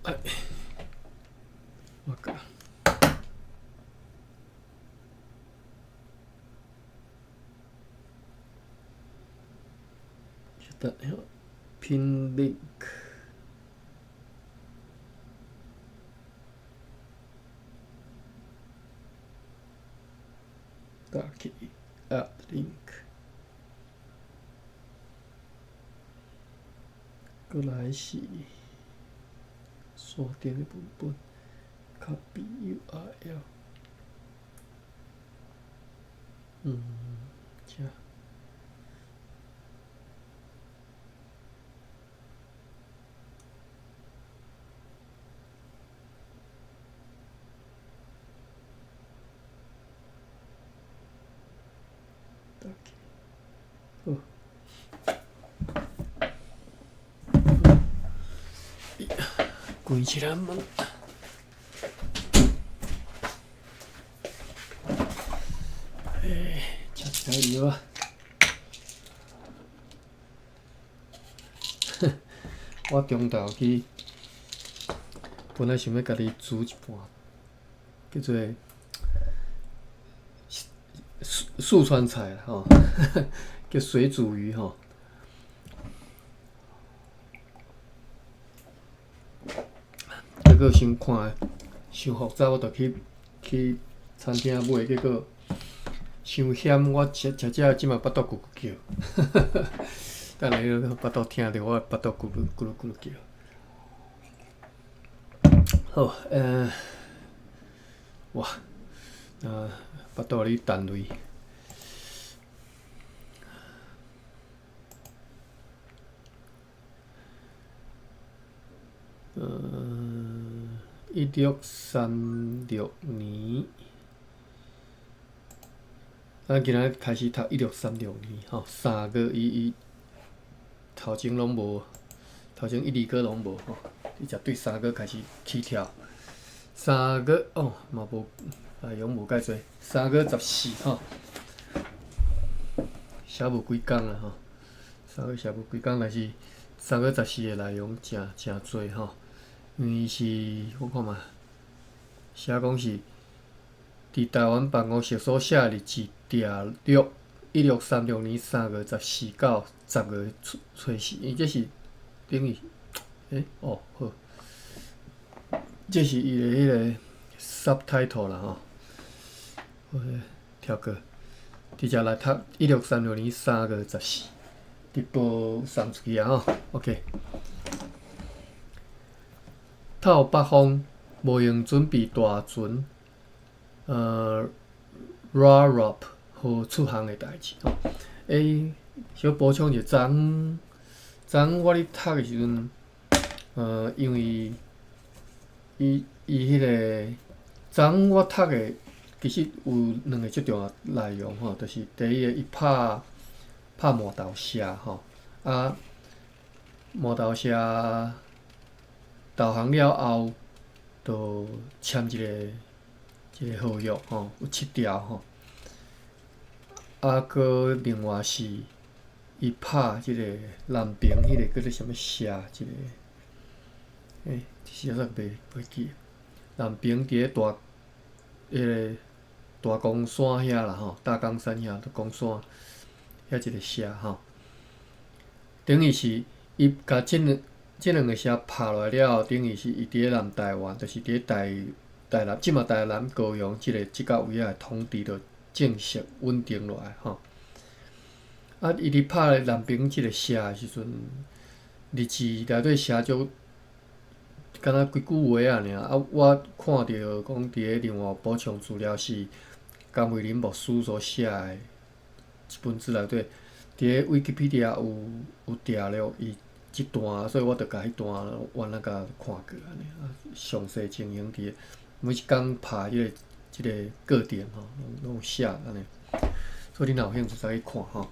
哎，我共等下，pin link。打开 add link，閣來是山頂的文本，copy URL，這。打開，好。關起來門。欸，食一下藥啊！我中晝去，本來想欲家己煮一盤，叫做四川菜啦吼，叫水煮魚吼。結果先看，傷複雜，我就去餐廳買，結果傷鹹，我食食食這馬腹肚咕咕叫。等下彼腹肚疼著，我腹肚咕嚕咕嚕咕嚕叫。好，哇，啊，腹肚咧彈雷。1636年，咱今仔開始讀一六三六年吼，3月伊頭前攏無，頭前一二個攏無吼，直接對三月開始起跳。三月哦，嘛無內容無介濟，3月14吼，寫無幾工啦吼，三月寫無幾工，但是三月十四的內容誠誠濟吼。因為伊是我看覓，寫講是佇台灣辦公室所寫的日誌，訂錄1636年3月14到10月初四，伊這是等於，欸哦好，這是伊的彼個 subtitle 啦吼，好，跳過，直接來讀一六三六年三月十四，直播送出去啊吼，OK。透北風，無用準備大船，Rarup 號出航的代誌吼。欸，小補充一下，昨昏昨昏我咧讀的時陣，因為伊伊彼個昨昏我讀的其實有兩个足重要內容吼，就是第一个伊拍魔豆社吼，啊魔豆社投降了後，就簽一個合約吼，有七條吼。啊，閣另外是伊拍這個南平彼個叫做啥物社，一個，欸，一時仔袂記。南平佇咧大彼個大岡山遐啦吼，大岡山遐，大岡山遐一個社吼，等於是伊共這兩個社拍落來了後，等於是伊佇咧南台灣，就是佇咧台南，這馬台南高雄這個位仔的統治就正式穩定落來吼。啊，伊佇拍南平這個社的時陣，日誌內底寫足，敢若幾句話仔爾。啊，我看著講佇咧另外補充資料是江惠霖牧師所寫的一本書內底，佇咧 Wikipedia 有摘錄伊這段，所以我就共彼段原來共看過按呢，啊，詳細情形佇咧每一工拍這個過程吼，攏有寫按呢，所以恁若有興趣會使去看吼。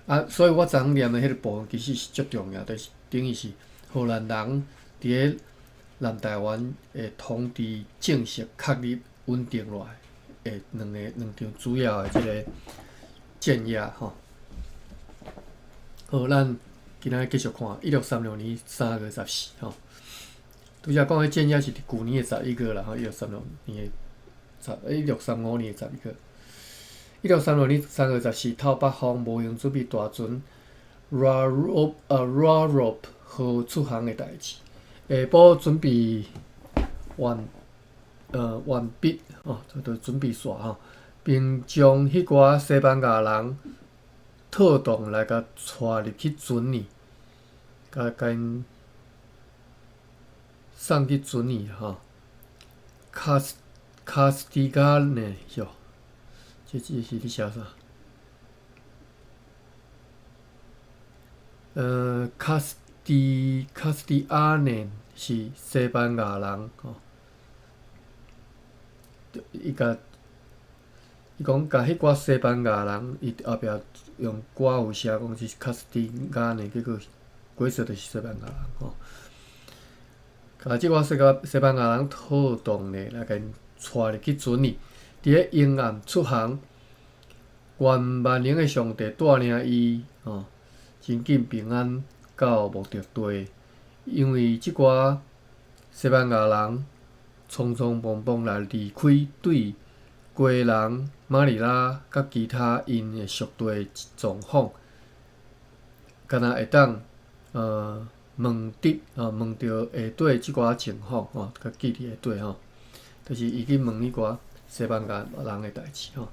啊，所以我昨昏念的彼個部分其實是足重要，就是等於是荷蘭人佇咧南台灣的統治正式確立穩定落來的兩場主要的這個戰役吼。好，咱今仔日繼續看1636年3月14吼，拄才講彼戰役是佇舊年的11月啦，吼，1635年的十一月。1636年3月14，透北方無閒準備大船 Rarope 號出航的代誌。下晡準備完畢，吼，就準備煞吼，並將彼寡西班牙人套動來共帶入去船裡，共𪜶送去船裡吼。卡斯蒂加呢？喲，這字是咧寫啥？卡斯蒂亞呢是西班牙人吼，伊共伊講共彼寡西班牙人，伊後壁用歌有寫講是卡斯蒂亞呢，結果鬼說就是西班牙人吼。共這寡西班牙人套動呢，來共𪜶帶入去船裡，佇咧陰暗出航，願萬能的上帝帶領伊吼，真緊平安到目的地。因為這寡西班牙人匆匆忙忙來離開對基隆、馬尼拉佮其他𪜶的屬地的狀況，敢若會當問著下底這寡情況吼，共記佇下底吼，就是伊去問彼寡西班牙人的代誌吼。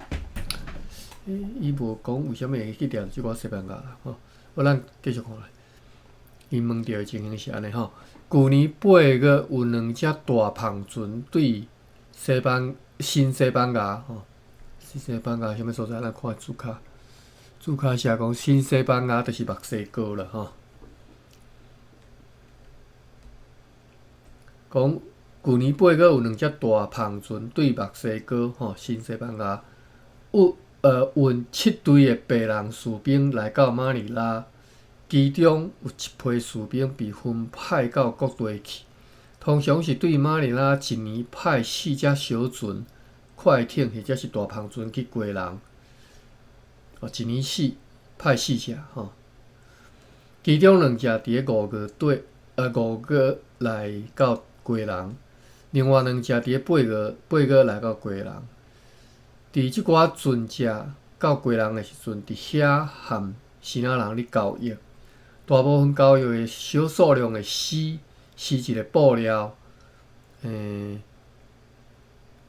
伊無講為啥物會去掠這寡西班牙人吼，好，咱繼續看落。伊問著的情形是按呢吼，舊年8月有兩隻大帆船對新西班牙吼，新西班牙啥物所在？咱看註卡，註卡寫講新西班牙就是墨西哥啦吼。講舊年8月有兩隻大帆船對墨西哥吼，新西班牙運七隊的白人士兵來到馬尼拉，其中有一批士兵被分派到各地去。通常是對馬尼拉一年派四隻小船、快艇或者是大帆船去基隆。哦，一年派四隻吼。其中兩隻佇咧5月底，5月來到基隆，另外兩隻佇咧8月來到基隆。佇這寡船隻到基隆的時陣，佇遐和支那人咧交易，大部分交易的小數量的絲，絲質的布料，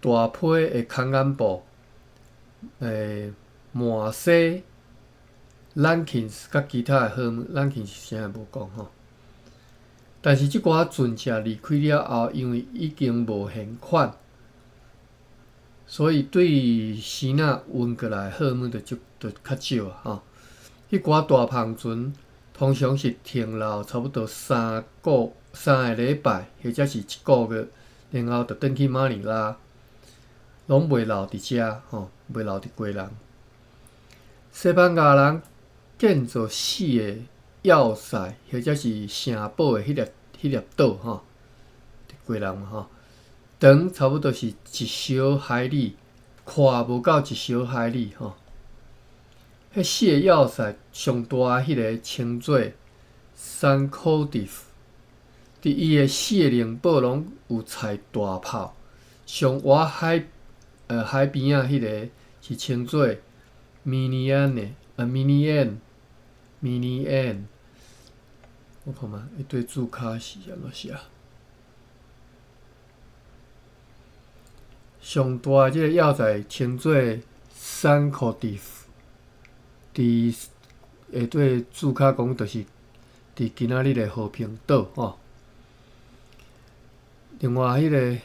大批的空眼布，麻紗、蘭金斯佮其他的好物，蘭金斯啥也無講吼。但是這寡船隻離開了後，因為已經無現款，所以對支那運過來好物就較少啊吼。彼寡大帆船通常是停留差不多三個禮拜，或者是一個月，然後就轉去馬尼拉，攏袂留佇遮吼，袂留佇基隆。西班牙人建造四個要塞，或者是城堡的彼粒島吼，佇基隆嘛吼，長差不多是一小海里，寬無夠一小海里吼。彼四個要塞上大的彼个稱做 San Codife，佇伊的四个棱堡攏有載大炮。上倚海邊仔彼个是稱做 Minian，我看覓，伊對註卡是按怎寫？上大的這个要塞稱做 San Codife，佇下底註卡講，就是佇今仔日的和平島吼。另外彼个，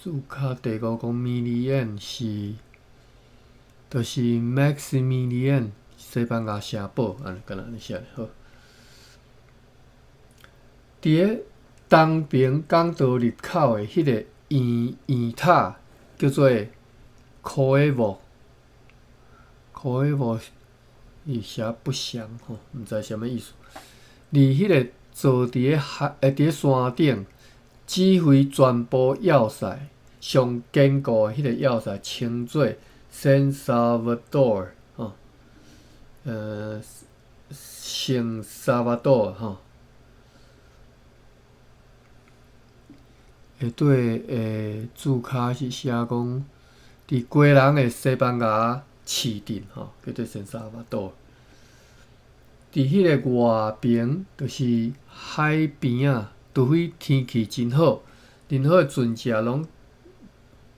註卡第五講 Minian 是，就是 Maximilian 西班牙城堡，按呢敢若按呢寫好。佇咧東爿港道入口的彼个圓塔叫做 Coevo，Coevo 伊寫不詳吼，毋知啥物意思。而彼个坐佇咧海，佇咧山頂指揮全部要塞上堅固的彼個要塞，稱做 San Salvador 吼，聖薩瓦多吼。下底的注跤是寫講，佇基隆的西班牙市鎮吼，叫做聖薩瓦多。佇彼个外爿，就是海邊仔，除非天氣真好，任何的船隻攏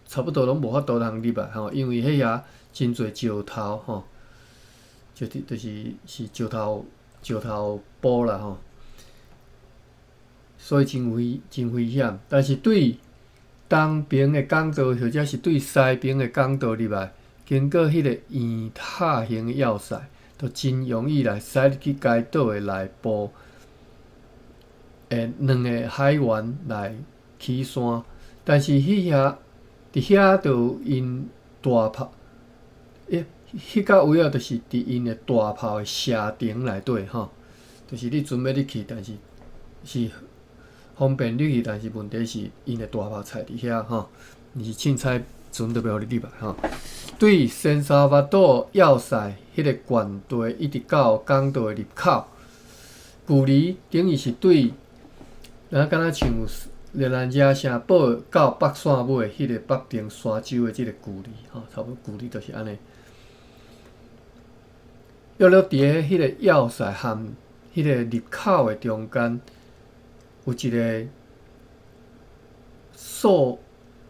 差不多攏無法度通入來吼，因為彼遐真濟石頭吼，就是是石頭石頭埔啦吼，所以真危險。但是對東爿的港道，或者是對西爿的港道入來，經過彼个圓塔形的要塞，就真容易來駛入去該島的內部的兩个海灣來起山。但是彼遐佇遐就有𪜶大炮，彼個位仔就是佇𪜶的大炮的射程內底吼，就是你船欲入去，但是是方便入去，但是問題是𪜶的大炮載佇遐吼，毋是凊彩船就欲予你入來吼。對聖薩瓦多要塞彼个縣地，一直到港道的入口，距離等於是對，若敢若像熱蘭遮城堡到北線尾彼个北平沙洲的這个距離吼，差不多距離就是按呢。約略佇咧彼个要塞和彼个入口的中間，有一个數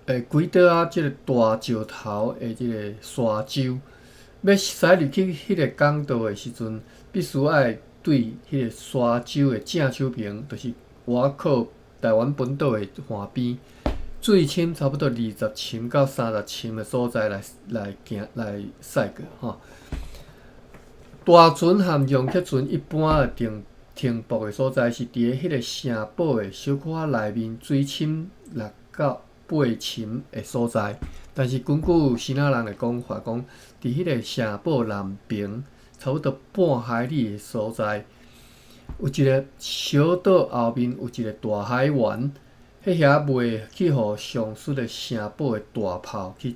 幾桌仔這个大石頭的這个沙洲，欲駛入去彼个港道的時陣，必須愛對彼个沙洲的正手爿，就是外靠台灣本島的岸邊，水深差不多20深到30深的所在來行來駛過吼。大船和用客船一般的停泊的所在是佇咧彼个城堡的小可內面水深6到8深的所在，但是根據支那人的講法，講佇彼个城堡南爿差不多半海里的所在，有一个小島後面有一个大海灣，彼遐袂去予上述的城堡的大炮去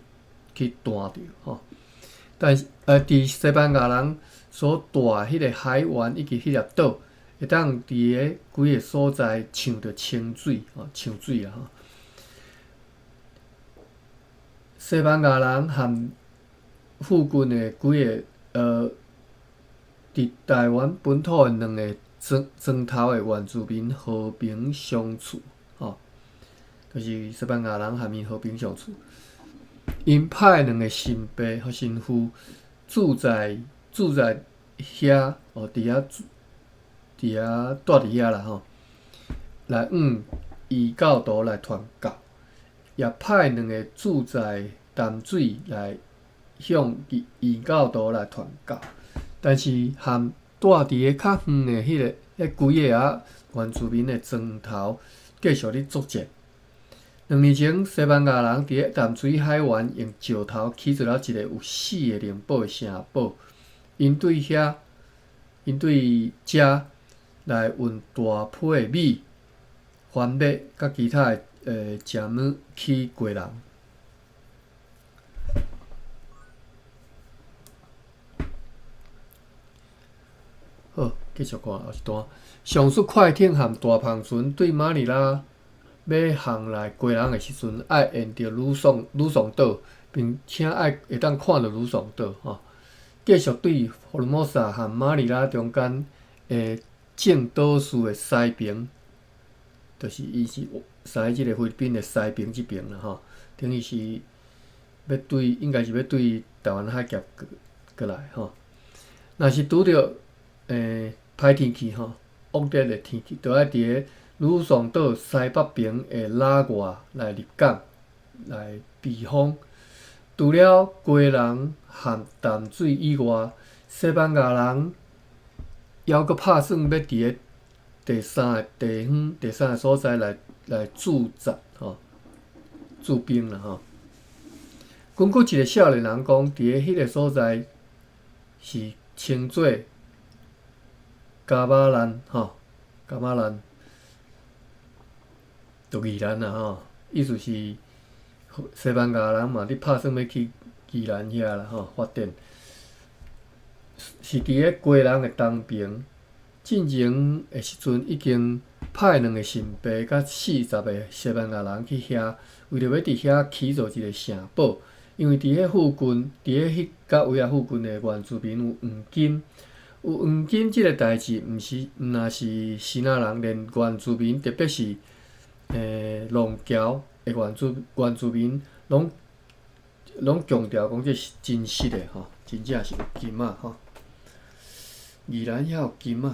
彈著吼。但是佇西班牙人所住彼个海灣以及彼粒島，會當佇咧規个所在搶著清水吼，搶水啦吼。西班牙人和附近的幾个佇台灣本土的兩个磚頭的原住民和平相處，吼，就是西班牙人和𪜶和平相處。𪜶派兩个神父和神父住在遐，哦，佇遐住佇遐啦吼，來向異教徒來傳教，也派兩个住在淡水來向異教徒來傳教。但是和住佇咧較遠的彼幾个仔原住民的磚頭繼續咧作戰。兩年前，西班牙人佇咧淡水海灣用石頭起造了一个有四个棱堡的城堡，𪜶對遮來運大批的米、番麥佮其他的食物去基隆。好，繼續看後一段。上述快艇和大帆船對馬尼拉欲航來基隆的時陣，愛沿著呂宋島，並且愛會當看著呂宋島吼。繼續對福爾摩沙和馬尼拉中間的正島嶼的西爿，就是伊是駛這个菲律賓的西爿這爿啦吼，等於是欲對，應該是欲對台灣海峽過來吼。若是拄著歹天氣吼，惡劣的天氣，就愛佇咧呂宋島西北爿的拉外來入港來避風。除了基隆和淡水以外，西班牙人猶閣拍算欲佇咧第三个地方、第三个所在來駐紮吼、駐兵啦吼。根據一个少年人講，佇咧彼个所在是稱做加馬蘭吼，加馬蘭就宜蘭啦吼，意思是西班牙人嘛佇拍算欲去宜蘭遐啦吼發展，是佇咧基隆的東爿，進前的時陣已經派兩个神兵佮40个西班牙人去遐，為著欲佇遐起造一个城堡，因為佇彼附近，佇彼彼角位仔附近的原住民有黃金，有黃金這个代誌，毋是毋若是支那人，連原住民，特別是泷橋的原住民，攏強調講這是真實的吼，真正是有金仔吼。宜蘭遐有金仔，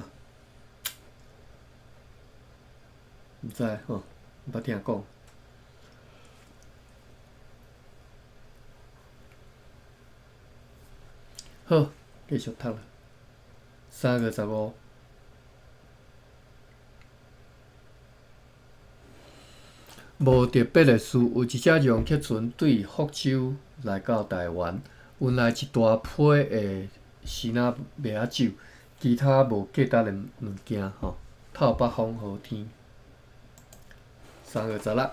毋知吼，毋捌聽講。好，繼續讀啦。3月15，無特別的事，有一隻楊克船對福州來到台灣，運來一大批的支那麥仔酒，其他無價值的物件吼。透北風好天。3月16。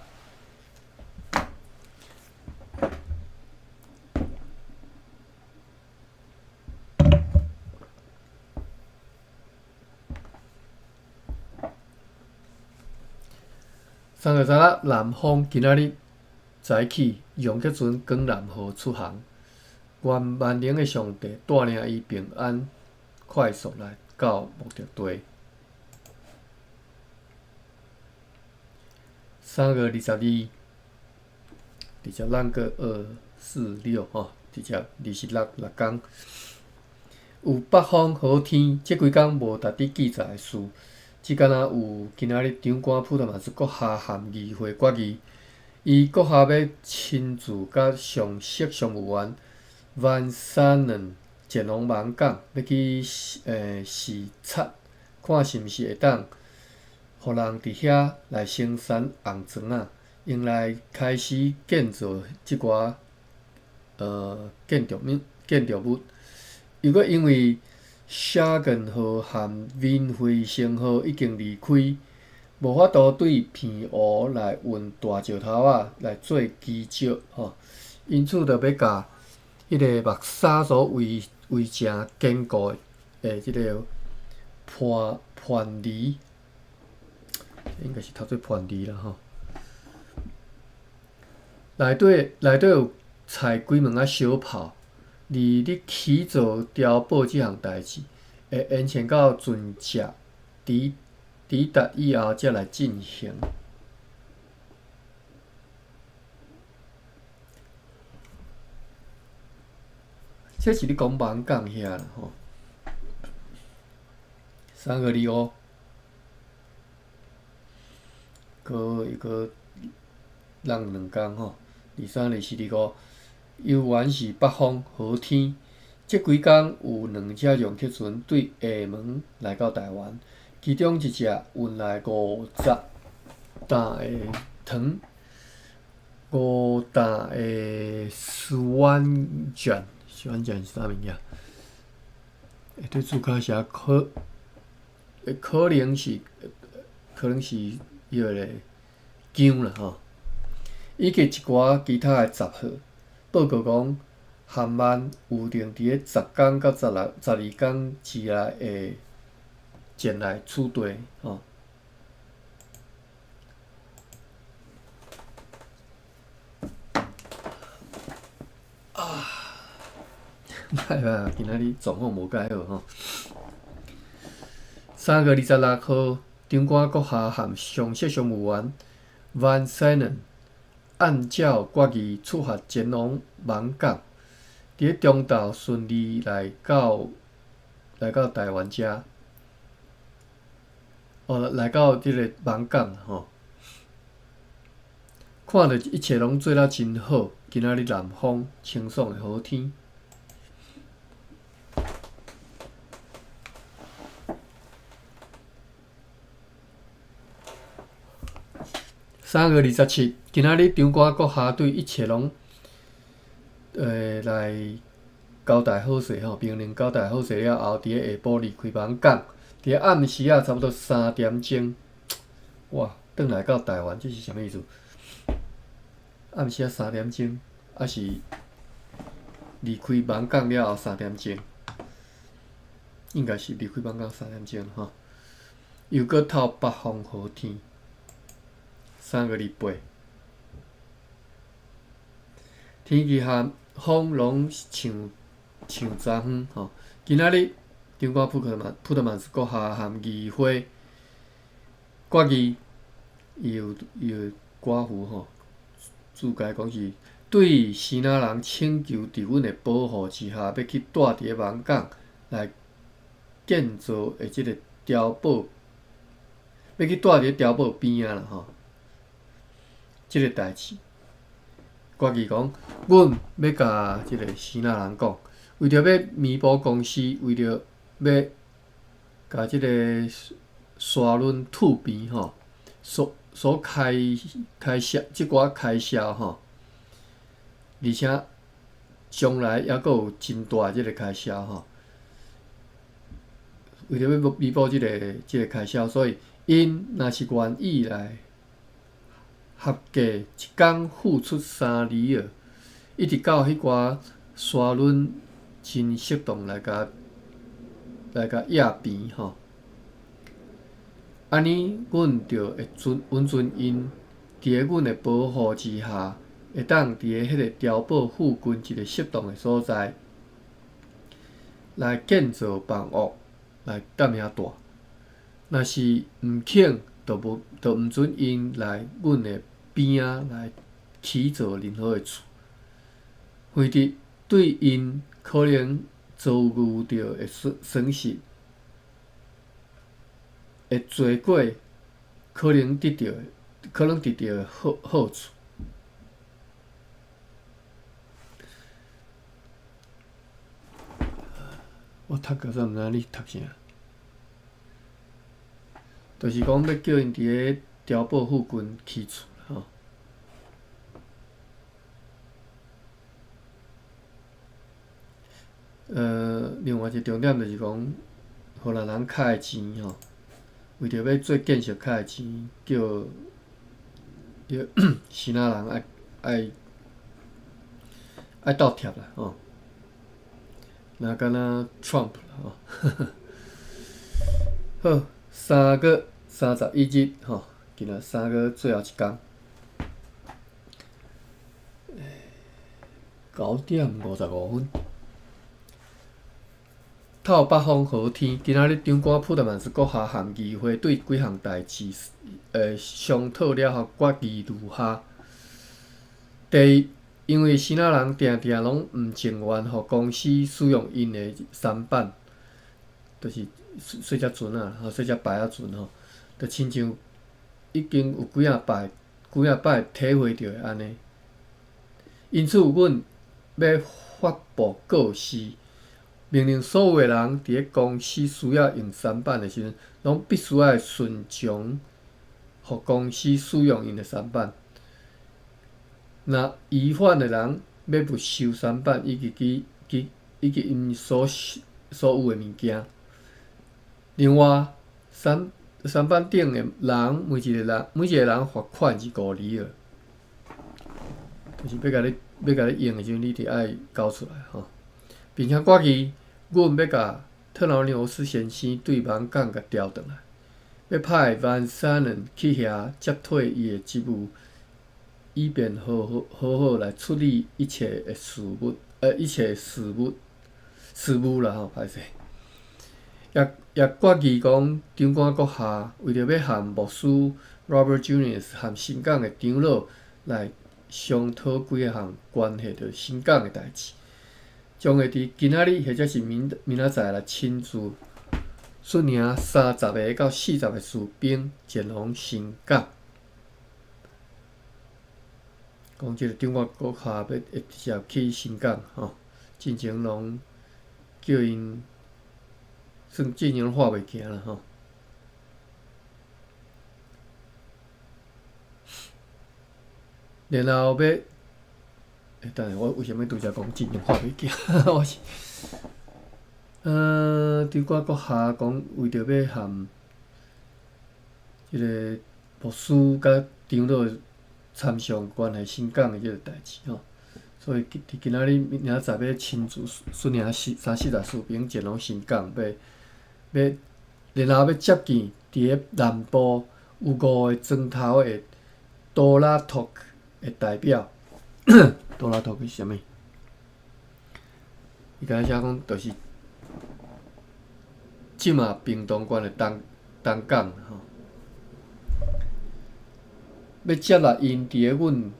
3月16，南方今仔日早起，楊克船光南號出航，願萬能的上帝帶領伊平安快速來到目的地。3月22，直接咱閣二四六吼，直接26六工。有北方好天，這幾工無值得記載的事。只敢若有今仔日長官普特馬斯閣下函議會決議，伊閣下欲親自佮上席商務員萬三兩前往網港，欲去視察，看是毋是會當予人佇遐來生產紅磚仔，用來開始建造這寡建築物。又閣因為沙根號和民惠生號已經離開，無法度對澎湖來運大石頭仔來做基石吼，因此就欲共彼个木沙所圍圍成堅固的這个藩籬，應該是讀做藩籬啦吼。內底有載幾門仔小炮。而咧起造碉堡這項代誌，會延遲到船隻抵達以後才來進行。這是咧講網港遐啦吼。3月25，閣又閣攏兩工吼，23、24、25。猶原是北風好天，這幾工有兩隻楊克船對廈門來到台灣，其中一隻運來50擔的糖，5擔的酸漿，酸漿是啥物件？會對註卡寫可能是彼个薑啦吼，以及一寡其他的雜貨。報告講，韓萬預定佇咧10工到16、12工之內會前來取地吼。啊，歹啦，今仔日狀況無介好吼。3月26號，長官閣下和上席商務員萬賽倫。按照決議出發前往網港，佇咧中晝順利來到台灣遮，哦，來到這个網港吼，看著一切攏做了真好，今仔日南風清爽的好天。3月27，今仔日長官閣下對一切攏來交代好勢吼，命令交代好勢了後，佇咧下晡離開網港，佇咧暗時仔差不多3點鐘，哇，轉來到台灣，這是啥物意思？暗時仔三點鐘，抑是離開網港了後三點鐘？應該是離開網港三點鐘吼。又閣透北風好天。3月28，天氣和風攏像像昨昏吼。今仔日長官普特曼斯閣下和議會決議，伊有伊有寡婦吼，注解講是對支那人請求佇阮的保護之下，欲去蹛佇咧網港來建造的這个碉堡，欲去蹛佇咧碉堡邊仔啦吼。這个代誌，決議講，阮欲共這个支那人講，為著欲彌補公司，為著欲共這个沙崙吐邊吼，所開銷這寡開銷吼，而且將來猶閣有真大這个開銷吼，為著欲彌補這个開銷，所以𪜶若是願意來合計一工付出3里爾，一直到彼寡沙崙真適當來共壓平吼，按呢，阮就會准允准𪜶佇咧阮的保護之下，會當佇咧彼个碉堡附近一个適當的所在來建造房屋來踮遐蹛。若是毋肯，就無就毋准𪜶來阮的邊仔來起造任何的厝，非得對𪜶可能遭遇著的損失，會濟過可能得著的好處。我讀到煞毋知咧讀啥，就是講欲叫𪜶佇咧碉堡附近起厝吼。另外一個重點就是講，荷蘭人較的錢吼，為著欲做建設較的錢，叫支那人愛倒貼啦吼。若敢若 Trump 啦吼。好，3月31日吼，今仔三月最後一工，9點55分。透北風好天，今仔日長官普特曼斯閣下和議會對幾項代誌商討了後，決議如下：第一，因為支那人定定攏毋情願予公司使用𪜶的舢板，就是細隻船仔，吼，細隻排仔船吼，就親像已經有幾仔擺、幾仔擺體會著的按呢。因此，阮欲發布告示，命令所有的人佇咧公司需要用舢板的時陣，攏必須愛順從，予公司使用𪜶的舢板。若違反的人，欲沒收舢板以及𪜶所有的物件。另外，舢板頂的人，每一個人罰款是5里爾，就是欲共你用的時陣，你著愛交出來吼。並且決議，阮欲共特勞紐斯先生對網港共調轉來，欲派萬山人去遐接替伊的職務，以便好好來處理一切事務啦吼，歹勢。也決議講，長官閣下為著欲和牧師 Robert Junius 和新港的長老來商討幾項關係著新港的代誌，將會佇今仔日或者是明仔載來親自率領30個到40個士兵前往新港。講這个長官閣下欲會直接去新港吼，進前攏叫𪜶算進前攏看袂行啦吼。然後欲，等下我為啥物拄才講進前看袂行？我是，長官閣下講為著欲和這个牧師佮長老參詳關係新港的這个代誌吼，所以佇今仔日明仔載欲親自率領三四十士兵前往新港，欲，然後欲接見佇咧南部有五个庄頭的多拉托克的代表，多拉托克是啥物？伊敢若寫講，就是這馬屏東縣的東東港吼，欲接納𪜶佇咧阮，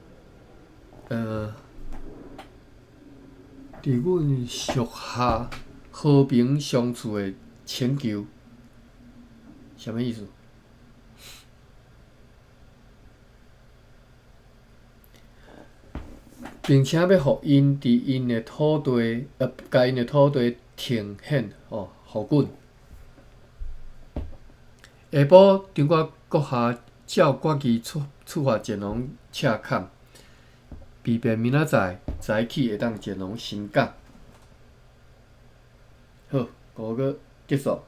佇阮屬下和平相處的請求，啥物意思？並且欲予𪜶佇𪜶的土地，共𪜶的土地呈獻吼，予阮。下晡，長官閣下照決議出出發前往赤崁，避免明仔載早起會當前往新港。好，五個結束。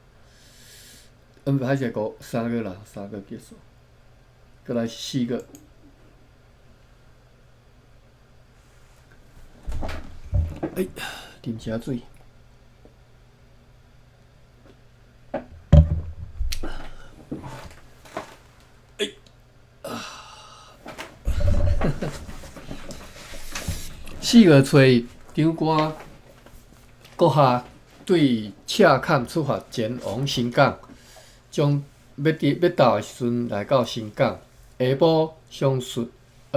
嗯，歹勢五三個啦，三個結束。閣來四個。哎，啉一下水。哎，啊，4月初一，長官閣下對赤崁出發前往新港，將欲佇欲到的時陣來到新港，下晡上述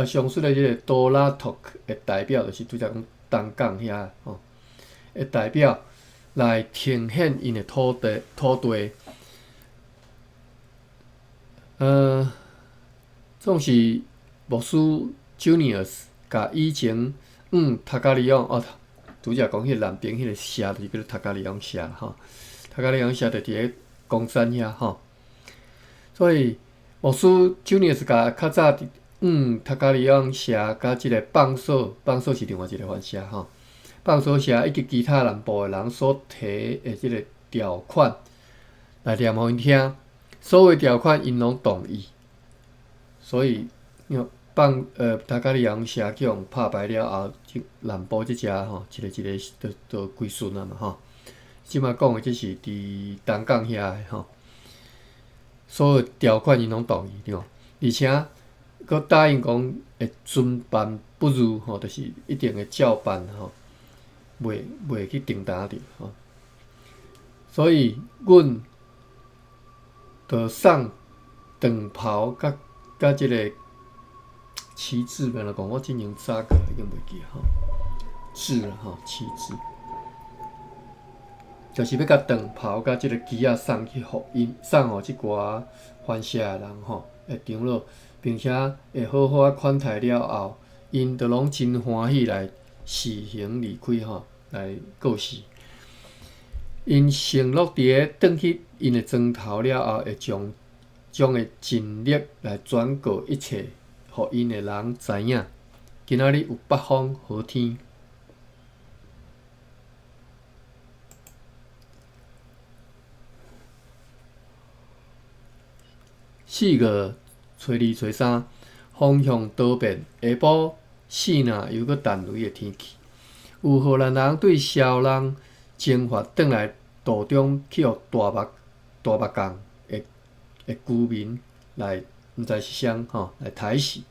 上述的這个多拉托克的代表，就是拄才講東港遐吼，的代表來呈獻𪜶的土地土地。總是牧師 Junius 共以前往塔加里昂哦，拄才講彼個南邊彼個社就是叫做塔加里昂社吼，塔加里昂社就佇咧岡山遐吼，所以牧師 Junius 共較早佇往塔加里昂社佮這个放索，放索是另外一个番社吼，放索社以及其他南部的人所提的這个條款來念予𪜶聽，所有條款𪜶攏同意，所以放塔加里昂社去予拍敗了後，這南部這遮吼，一個一個就就歸順啊嘛吼。這馬講的這是佇東港遐的吼，所有條款𪜶攏同意對無？而且閣答應講會遵辦不如吼，就是一定會照辦吼，袂袂去停擔著吼。所以，阮就送長袍佮佮這个旗幟，欲按怎講？我之前查過已經袂記吼。幟吼，旗幟，就是欲共長袍佮這个旗仔送去予𪜶，送予這寡番社的人吼，的長老，並且會好好仔款待了後，𪜶就攏真歡喜來隨行離開吼，來告辭。𪜶承諾佇咧轉去𪜶的莊頭了後，會將將會盡力來轉告一切，予𪜶的人知影。今仔日有北風好天。4月初二、初三，風向多變，下晡四若又閣陳雷的天氣。有荷蘭人對蕭人征發轉來途中去予大目大目港的的居民來，毋知是啥吼來刣死。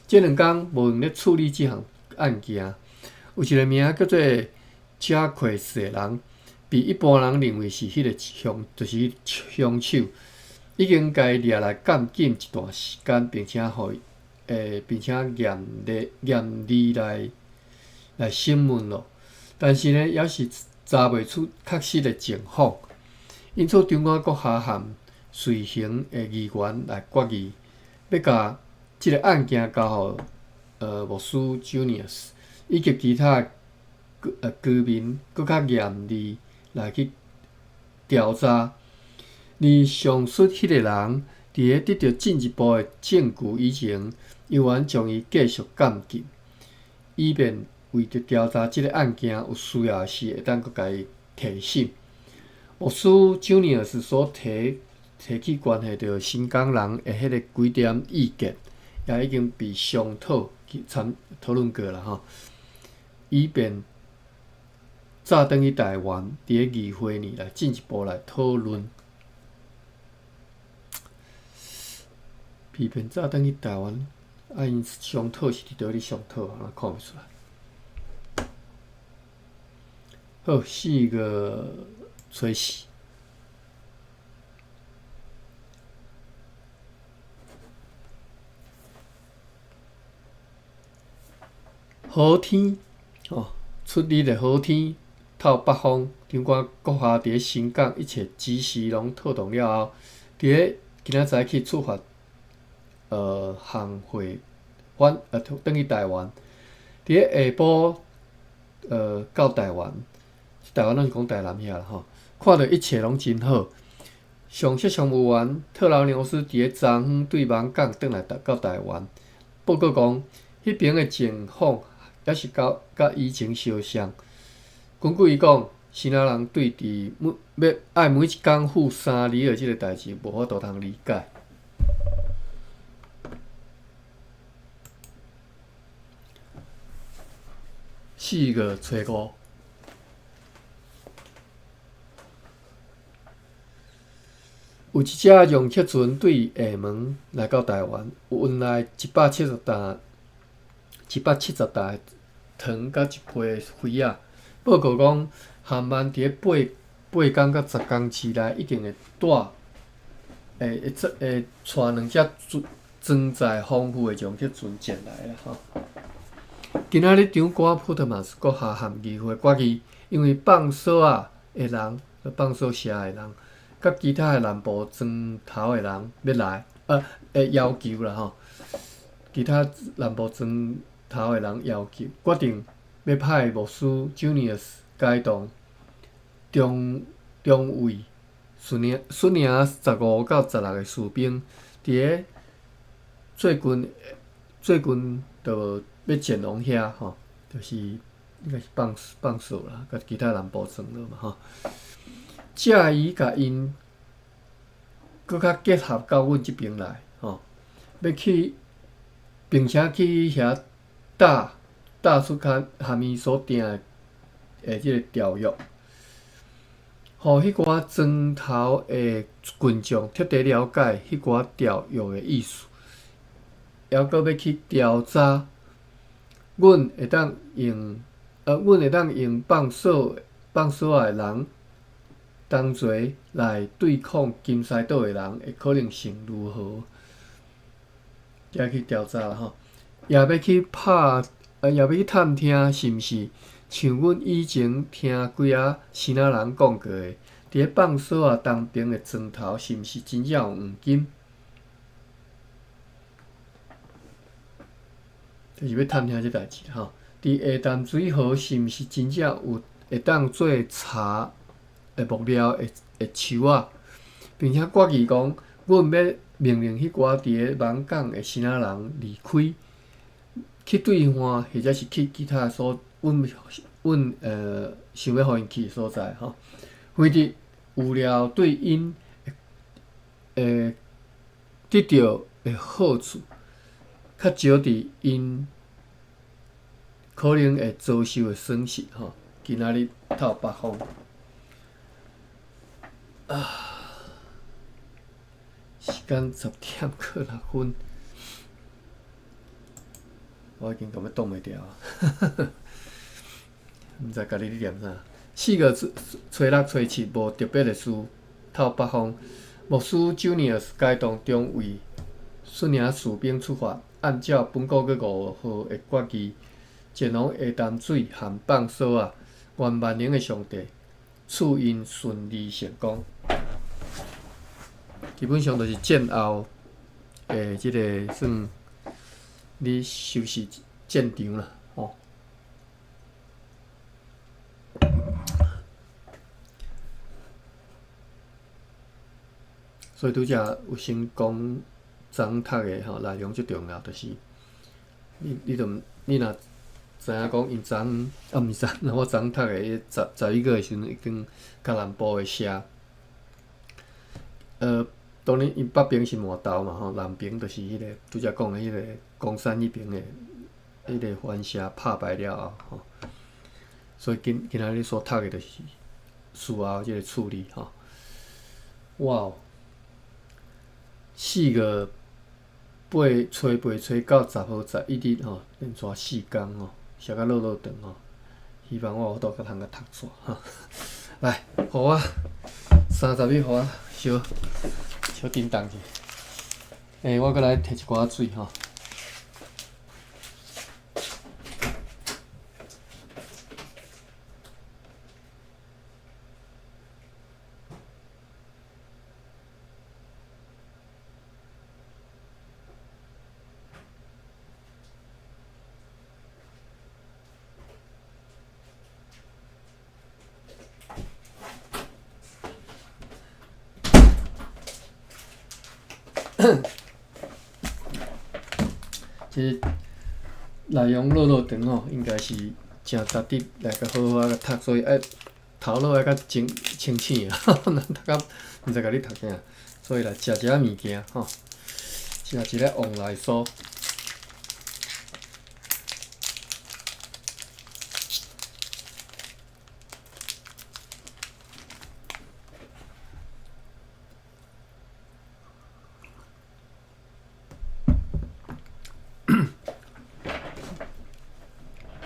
這兩工無閒咧處理這項案件。有一个名叫做賈奎斯的人，被一般人認為是彼个兇，就是兇手，已經共伊掠來監禁一段時間，並且予伊，並且嚴厲嚴厲來來審問咯。但是呢，猶是查袂出確實的情況。因此，長官閣下和隨行的議員來決議，欲共這个案件交予牧師 Junius 以及其他居民，閣較嚴厲來去調查。而上述彼个人，佇咧得著進一步的證據以前，猶原將伊繼續監禁，以便為著調查這个案件有需要時，會當閣共伊提審。牧師 Junius 所提提起關係著新港人的彼个幾點意見，也已經被商討參討論過啦吼，以便早轉去台灣，佇咧議會呢來進一步來討論。被骗早转去台湾，啊，𪜶商讨是伫佗咧商讨，啊，看袂出来。好，4月初4，好天哦，出日的好天，透北方，长官阁下伫咧新港一切指示攏妥当了后，伫咧今仔早起出发，航会返转去台湾。伫咧下晡，到台湾，台湾攏是講台南遐啦吼，看著一切攏真好。上色商務員特勞尼斯佇咧昨昏對網港轉來到台灣，報告講，彼爿的情況猶是佮以前相像。根據伊講，支那人對佇每欲愛每一工付3里的這个代誌無法度通理解。4月初5，有一隻容克船對廈門來到台灣，運來170擔、170擔糖佮一批魚仔。報告講，韓萬佇咧8工到10工之內，一定會帶、會會會帶兩隻裝裝載豐富的容克船前來啦吼。今仔日長官普特馬斯閣下函議會決議，因為放索仔的人、放索社的人，佮其他的南部莊頭的人欲來，會要求啦吼。其他南部莊頭的人要求，決定欲派牧師 Junius 偕同中中尉率領率領15到16个士兵，佇咧最近最近就欲前往遐吼，就是應該是放放索啦，佮其他南部莊落嘛吼。藉伊共𪜶閣較結合到阮這爿來吼，欲去，並且去遐打打出較含伊所訂的的這个條約，予彼寡莊頭的群眾徹底了解彼寡條約的意思，猶閣欲去調查，阮會當用放索放索仔的人同齊來對抗金獅島的人的可能性如何？才去調查啦吼，也欲去拍，也欲去探聽是毋是像阮以前聽幾仔支那人講過的，佇咧放索仔東爿的莊頭是毋是真正有黃金？就是欲探聽這代誌吼。佇下淡水河是毋是真正有會當做柴的木料的的樹仔，並且決議講，阮欲命令彼寡佇咧網港的支那人離開，去對岸，或者是去其他所，阮阮想欲予𪜶去的所在吼。非得有了對𪜶會得著的好處，較少佇𪜶可能會遭受的損失吼。今仔日透北方啊，時間10點閣6分，我已經感覺擋袂牢啊！毋知家己咧念啥。4月初6、初7無特別的事，透北方牧師 Junius 偕同中尉率領士兵出發，按照本個月5號的決議，前往下淡水和放索仔。願萬能的上帝賜𪜶順利成功。基本上就是戰後的這个算咧收拾戰場啦，吼。所以拄才有先講昨昏讀的吼內容最重要，就是你你著你若知影講𪜶昨昏啊，毋是昨昏，我昨昏讀的彼11月的時陣已經佮南部的社，當然𪜶北爿是麻豆嘛吼，南爿就是彼个拄才講的彼个岡山彼爿的彼个番社拍敗了後吼，所以今今仔日所讀的就是事後這个處理吼。哇哦！4月初八初九10号11日吼，连续4工吼，写甲落落长吼。希望我有法度共通共读煞吼。來，予我30日，予我小小叮當者。我閣來提一寡水吼。這內容落落長吼，應該是誠值得來共好好仔讀，所以愛頭腦愛較清清醒啊，若讀甲毋知共你讀啥，所以來食一下物件吼，食一个旺來酥。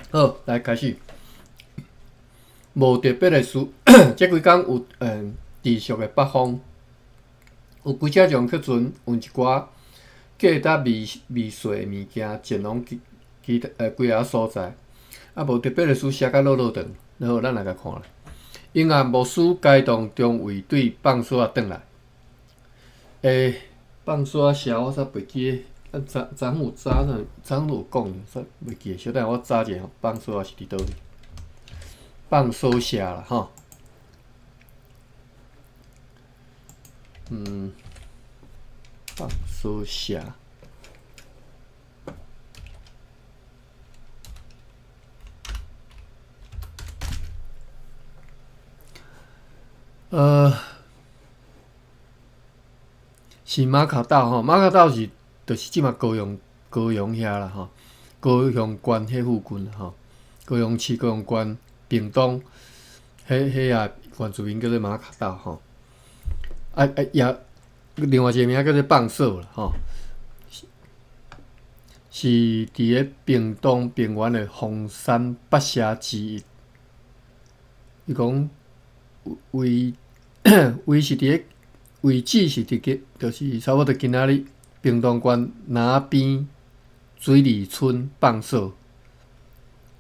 好，來開始。無特別的事，這幾工有持續的北風，有幾隻種客船運一寡價值微微細的物件前往其其他幾个所在。啊，無特別的事寫甲落落長，好，咱來共看。永安牧師開動中衛隊放索仔轉來。放索仔寫我煞袂記得，咱昨昨昏有早呢，昨昏有講，煞袂記得。小等下我查一下，放索仔是佇佗位？放索社啦，吼。放索社。是馬卡島吼，馬卡島是就是這馬高雄高雄遐啦吼，高雄縣彼附近吼，高雄市高雄縣屏東，彼彼个原住民叫做馬卡島吼。啊啊也另外一个名叫做放索啦吼，是佇咧屏東平原的鳳山八社之一。伊講位位是佇咧位置是佇個，就是差不多今仔日屏東縣南邊水里村放索，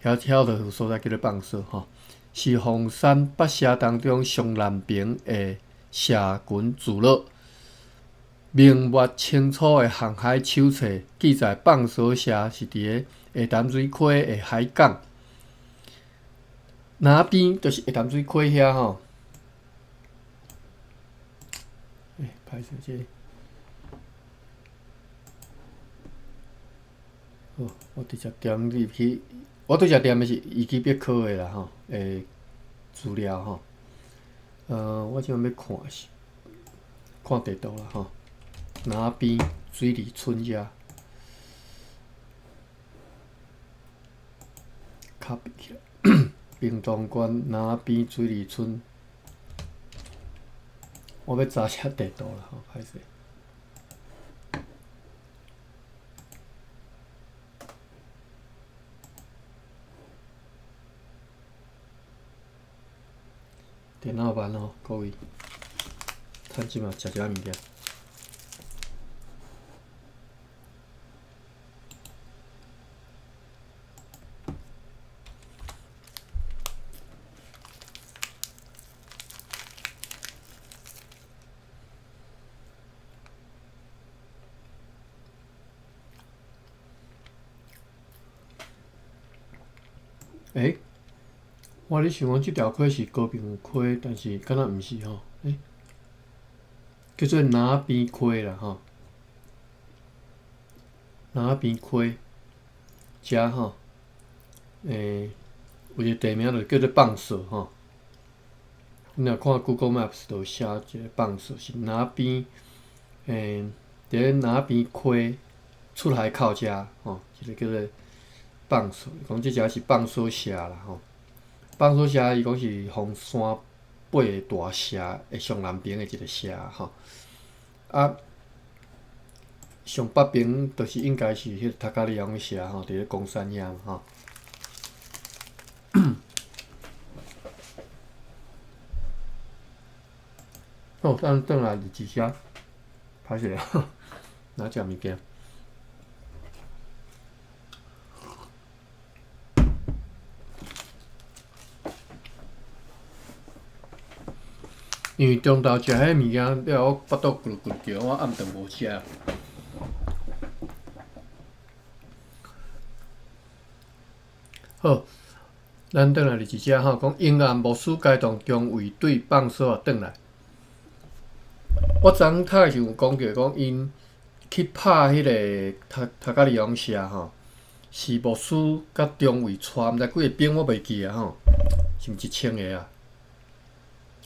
遐遐就有所在叫做放索吼，是鳳山八社當中上南邊的社群聚落。明末清初的航海手冊記載，放索社是佇咧下淡水溪的海港南邊，就是下淡水溪遐吼。歹勢這個，好，我直接點入去，我拄則點的是維基百科的啦吼，資料吼。我這欲看是看地圖啦吼，南邊水里村遮，copy 起來，屏東縣南邊水里村。我欲查下地圖啦吼，歹勢。電腦慢吼，各位，趁這馬食一下物件。我咧想講這條溪是高屏溪，但是敢若毋是吼，叫做南邊溪啦吼，南邊溪，遮吼，有一個地名就叫做放索吼。你若看 Google Maps 就有寫一個放索是南邊，佇咧南邊溪出海口遮吼，這個叫做放索，講這只是放索社啦吼。放索社伊講是鳳山八个大社的上南邊的一個社吼。啊，上北爿就是應該是彼个頭家里翁社吼，佇咧岡山遐嘛吼。好，咱轉來日誌社，歹勢啊，來食物件。因為中晝食彼物件了，我腹肚咕嚕咕嚕叫，我暗頓無食。好，咱轉來日誌社吼，講英岸牧師偕同中尉對放索仔轉來。我昨昏讀的時有講著講，𪜶去拍彼个頭頭家里翁社吼，是牧師佮中尉帶，毋知幾个兵我袂記啊吼，是毋是1000个啊？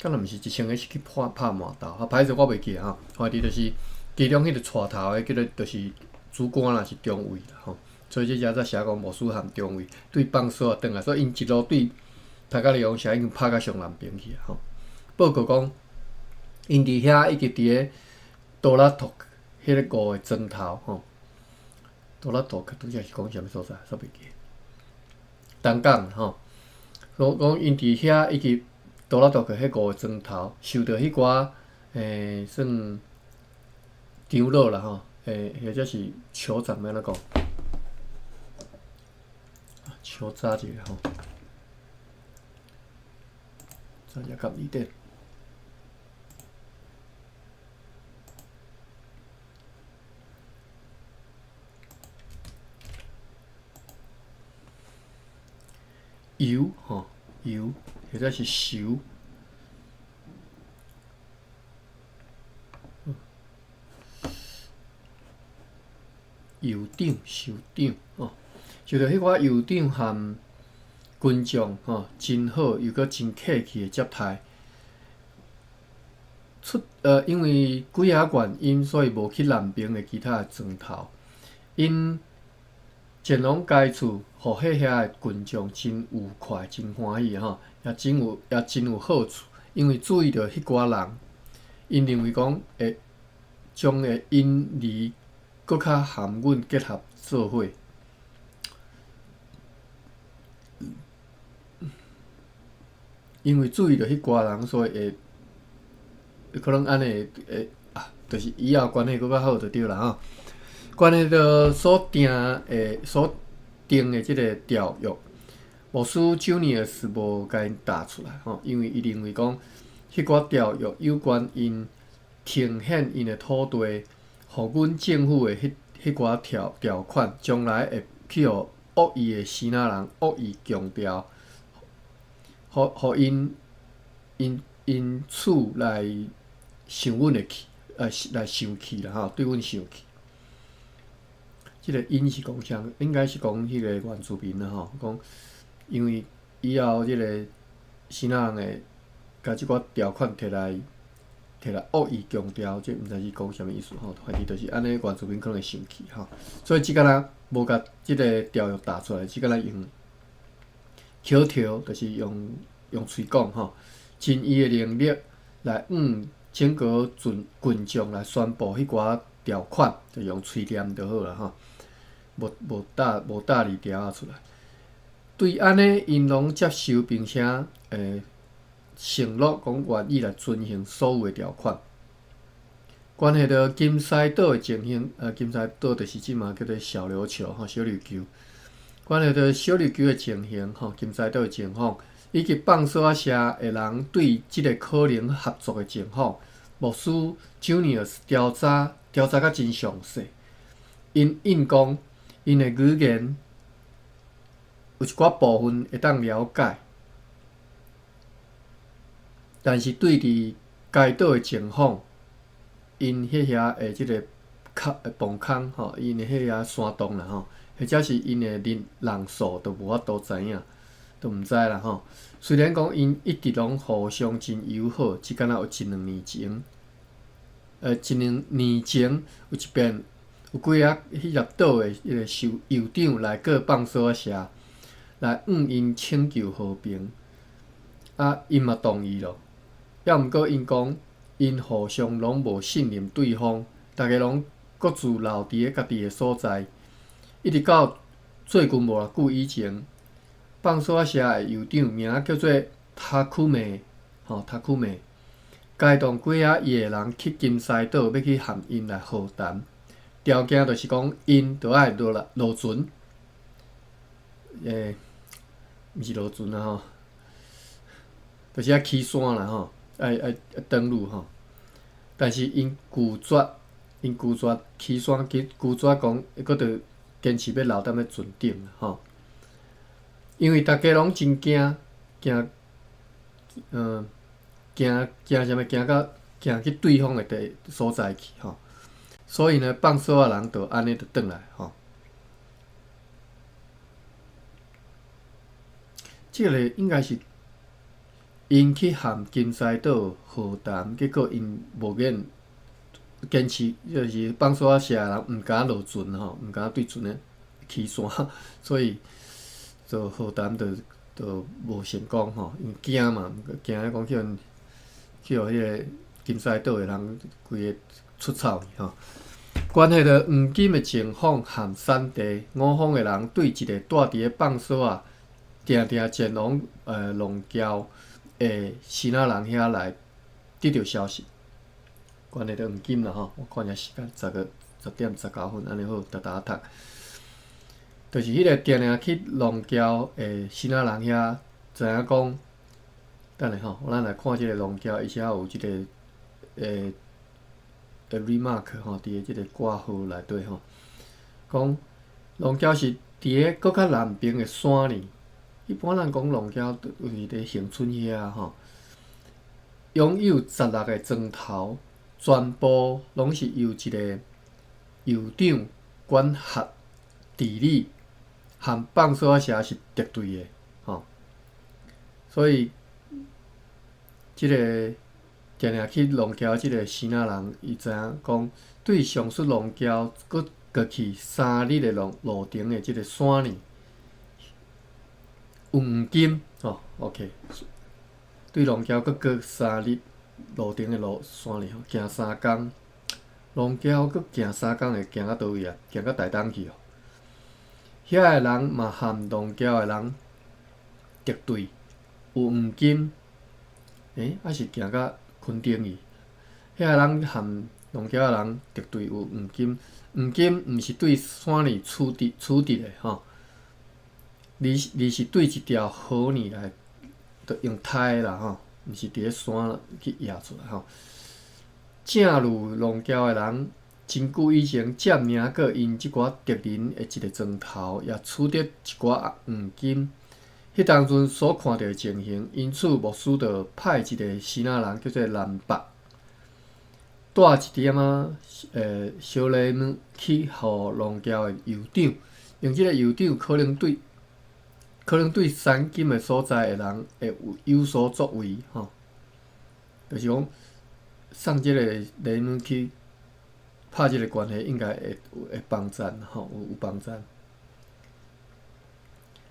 敢若毋是1000个，是去拍拍饃頭，啊，歹勢我袂記吼。反正就是其中彼个帶頭的，叫做就是主官啦，是中尉啦吼。所以這遮才寫講牧師和中尉對放索仔轉來，所以𪜶一路對頭家里翁社已經拍到上南邊去啊吼。報告講，𪜶佇遐以及佇咧多拉托彼个五个磚頭吼，多拉托拄才是講啥物所在？煞袂記。東港吼，講講𪜶佇遐以及多拉托克彼五個磚頭，受著彼寡算長老啦吼，或者是酋長欲按怎講？酋查一下吼，查一下字典。油吼，油或者是仇，酋長、酋長吼，受著彼寡酋長和群眾吼，真好又閣真客氣的接待。出因為幾仔原因，所以無去南爿的其他的莊頭。𪜶前往該處，予彼遐的群眾真愉快、真歡喜吼，也真有好處。因為注意著彼寡人，𪜶認為講會將會因而閣較和阮結合做伙。因為注意著彼寡人，所以會可能按呢會啊，就是以後關係閣較好就對啦吼。關係著所訂的所訂的這个條約，牧師 Junius 無共𪜶打出來吼，因為伊認為講，彼寡條約有關𪜶呈獻𪜶的土地，予阮政府的彼彼寡條條款，將來會去予惡意的支那人惡意強調，予𪜶因因此來生阮的氣，來生氣啦吼，對阮生氣。這个𪜶是講啥？應該是講彼个原住民啦吼，講因為以後這个支那人會共這寡條款摕來摕來惡意強調，這毋知是講啥物意思吼。反正就是按呢，原住民可能會生氣吼，所以只敢若無共這个條約打出來，只敢若用口頭，就是用用喙講吼，盡伊的能力來向整個群群眾來宣布彼寡條款，就用喙念就好啦吼。無無打無打字條仔出來，對按呢，𪜶攏接受並且承諾講願意來遵行所有的條款。關係著金獅島的情形，金獅島就是這馬叫做小琉球吼，小琉球。關係著小琉球的情形吼，金獅島的情況，以及放索仔社的人對這个可能合作的情況，牧師 Junius 調查調查甲真詳細。𪜶應講，𪜶的語言有一寡部分會當了解，但是對佇該島的情況，𪜶彼遐的這个空崩空吼，𪜶的彼遐山洞啦吼，或者是𪜶的人人數都無法度知影，都毋知啦吼。雖然講𪜶一直攏互相真友好，只敢若有一兩年前，一兩年前有一遍有幾个彼粒島的彼个酋酋長來過放索仔社，來向𪜶請求和平，啊，𪜶嘛同意咯。抑毋過𪜶講，𪜶互相攏無信任對方，逐家攏各自留佇咧家己的所在。一直到最近無偌久以前，放索仔社的酋長名叫做塔庫美，吼塔庫美，偕同幾仔伊的人去金獅島，欲去和𪜶來和談。條件就是講，𪜶著愛落來落船，毋是落船啦吼，就是愛起山啦吼，愛愛登陸吼。但是𪜶拒絕，𪜶拒絕起山，拒拒絕講，閣著堅持欲留踮咧船頂吼。因為逐家攏真驚，驚，驚驚啥物？驚到驚去對方的地所在去吼。所以呢，放索仔人就按呢就轉來吼。這个應該是𪜶去和金獅島和談，結果𪜶無願堅持，就是放索仔社的人毋敢落船吼，毋敢對船咧起山，所以就和談就就無成功吼，因驚嘛，驚講去予去予彼个金獅島的人規个出草去吼。關係著黃金的情況和產地，五方的人對一個住佇咧放索仔，定定前往龍橋的支那人遐來得著消息。關係著黃金啦吼，我看一下時間，十個10點19分，按呢好，沓沓仔讀。就是彼个定定去龍橋的支那人遐，知影講，等下吼，咱來看這个龍橋，伊遮有這个remark 吼，佇咧這个括號內底吼，講龍橋是佇咧閣較南邊的山裡。一般人講龍橋就是佇恆春遐吼，擁有16个莊頭，全部攏是由一个酋長管轄治理，和放索仔社是敵對的吼，所以這个定定去龍橋這个支那人，伊知影講，對上述龍橋閣過去3日的路路程的這个山裡，有黃金吼，OK，對龍橋閣過3日路程的路山裡吼，行三工，龍橋閣行三工會行到佗位啊？行到台東去哦。遐个人嘛和龍橋的人敵對，有黃金，欸，抑是行到墾丁去？遐个人和龍橋的人敵對，有黃金，黃金毋是對山裡取得取得的吼。而而是對一條河裡來，著用刣的啦吼，毋是佇咧山去掖出來吼。正如龍橋的人，真久以前佔領過𪜶這寡敵人的一个莊頭，也取得一寡黃金。彼當陣所看著的情形，因此牧師就派一个支那人叫做南伯，帶一點仔小禮物去予龍橋的酋長，用這个酋長可能對。可能對產金的所在的人會有有所作為，吼，就是講送這个禮物去拍這个關係，應該會會幫贊，吼，有有幫贊。